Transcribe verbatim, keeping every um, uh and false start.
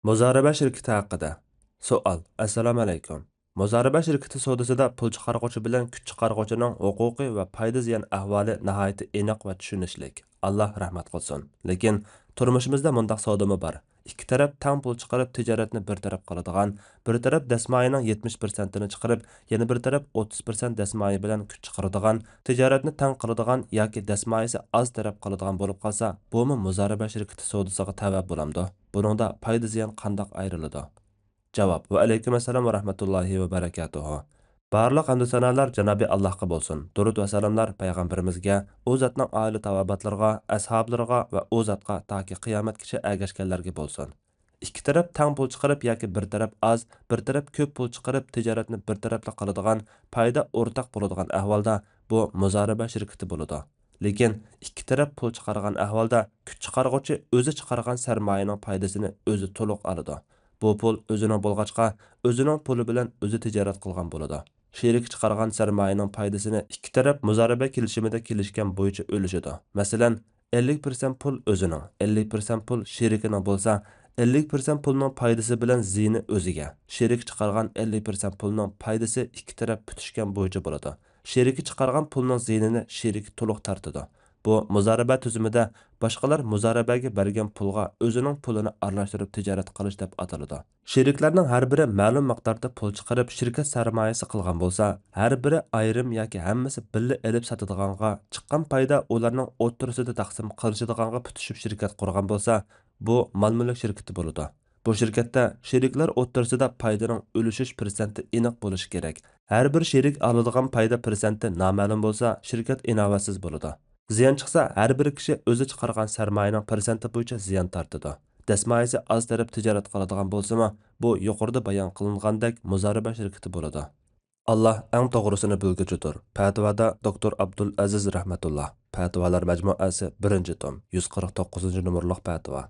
مۇزارىبە شىركىتى ھەققىدە. سوئال. ئەسسالامۇئەلەيكۇم. مۇزارىبە شىركىتى سودىسىدا پۇل چىقارغۇچى بىلەن كۈچ چىقارغۇچىنىڭ ھوقۇقى ۋە پايدا زىيان ئەھۋالى ناھايىتى ئېنىق ۋە چۈشىنىشلىك. ئاللا رەھمەت قىلسۇن. لېكىن تۇرمۇشىمىزدا مۇنداق سودىمۇ بار. ئىككى تەرەپ تەڭ پۇل چىقىرىپ تىجارەتنى بىر تەرەپ قىلىدىغان، بىر تەرەپ دەسمايىنىڭ يەتمىش پىرسەنتىنى چىقىرىپ، يەنە بىر تەرەپ ئوتتۇز پىرسەنت دەسمايە بىلەن كۈچ چىقىرىدىغان، تىجارەتنى تەڭ قىلىدىغان ياكى دەسمايىسى ئاز تەرەپ قىلىدىغان بولۇپ قالسا، بۇمۇ مۇزارىبە شىركىتى سودىسىغا تەۋە بولامدۇ؟ بۇنىڭدا پايدا زىيان قانداق ئايرىلىدۇ؟ جاۋاب. ۋەئەلەيكۇم ئەسسالام ۋە رەھمەتۇللاھى ۋە بەرەكاتۇھۇ. بارلىق ھەمدۇ سانالار جانابى ئاللاھقا بولسۇن. دۇرۇد ۋە سالاملار پەيغەمبىرىمىزگە، ئۇ زاتنىڭ ئائىلە تاۋابىئاتلىرىغا، ئەسھابلىرىغا ۋە ئۇ زاتقا تاكى قىيامەتكىچە ئەگەشكەنلەرگە بولسۇن. ئىككى تەرەپ تەڭ پۇل چىقىرىپ ياكى بىر تەرەپ ئاز، بىر تەرەپ كۆپ پۇل چىقىرىپ تىجارەتنى بىر تەرەپلا قىلىدىغان، پايدا ئورتاق بولىدىغان ئەھۋالدا بۇ مۇزارىبە شىركىتى بولىدۇ. لېكىن ئىككى تەرەپ پۇل چىقارغان ئەھۋالدا كۈچ چىقارغۇچى ئۆزى چىقارغان سەرمايىنىڭ پايدىسىنى ئۆزى تولۇق ئالىدۇ. بۇ پۇل ئۆزىنىڭ بولغاچقا، ئۆزىنىڭ پۇلى بىلەن ئۆزى تىجارەت قىلغان بولىدۇ. شېرىك چىقارغان سەرمايىنىڭ پايدىسىنى ئىككى تەرەپ مۇزارىبە كېلىشىمىدە كېلىشكەن بويىچە ئۈلۈشىدۇ. مەسىلەن، ئەللىك پىرسەنت پۇل ئۆزىنىڭ، ئەللىك پىرسەنت پۇل شېرىكىنىڭ بولسا، ئەللىك پىرسەنت پۇلنىڭ پايدىسى بىلەن زىيىنى ئۆزىگە، شېرىك چىقارغان ئەللىك پىرسەنت پۇلنىڭ پايدىسى ئىككى تەرەپ پۈتۈشكەن بويىچە بولىدۇ. شېرىكى چىقارغان پۇلنىڭ زىيىنىنى شېرىكى تولۇق تارتىدۇ. بۇ مۇزارىبە تۈزۈمىدە باشقىلار مۇزارىبەگە بەرگەن پۇلغا ئۆزىنىڭ پۇلىنى ئارىلاشتۇرۇپ تىجارەت قىلىش دەپ ئاتىلىدۇ. شېرىكلەرنىڭ ھەر بىرى مەلۇم مىقداردا پۇل چىقىرىپ شىركەت سەرمايىسى قىلغان بولسا، ھەر بىرى ئايرىم ياكى ھەممىسى بىللە ئېلىپ ساتىدىغانغا، چىققان پايدا ئۇلارنىڭ ئوتتۇرىسىدا تەقسىم قىلىشىدىغانغا پۈتۈشۈپ شىركەت قۇرغان بولسا، بۇ مال مۈلۈك شىركىتى بولىدۇ. بۇ شىركەتتە شېرىكلەر ئوتتۇرىسىدا پايدىنىڭ ئۈلۈشۈش پىرسەنتى ئېنىق بولۇشى كېرەك. ھەر بىر شېرىك ئالىدىغان پايدا پىرسەنتى نامەلۇم بولسا، شىركەت ئىناۋەتسىز بولىدۇ. زىيان چىقسا، ھەر بىر كىشى ئۆزى چىقارغان سەرمايىنىڭ پىرسەنتى بويىچە زىيان تارتىدۇ. دەسمايىسى ئاز تەرەپ تىجارەت قىلىدىغان بولسىمۇ، بۇ يۇقىرىدا بايان قىلىنغاندەك مۇزارىبە شىركىتى بولىدۇ. ئاللا ئەڭ توغرىسىنى بىلگۈچىدۇر. پەتىۋادا دوكتور ئابدۇل ئەزىز رەھمەتۇللا. پەتىۋالار مەجمۇئەسى، بىرىنچى توم، يۈز قىرىق توققۇزىنچى نومۇرلۇق پەتىۋا.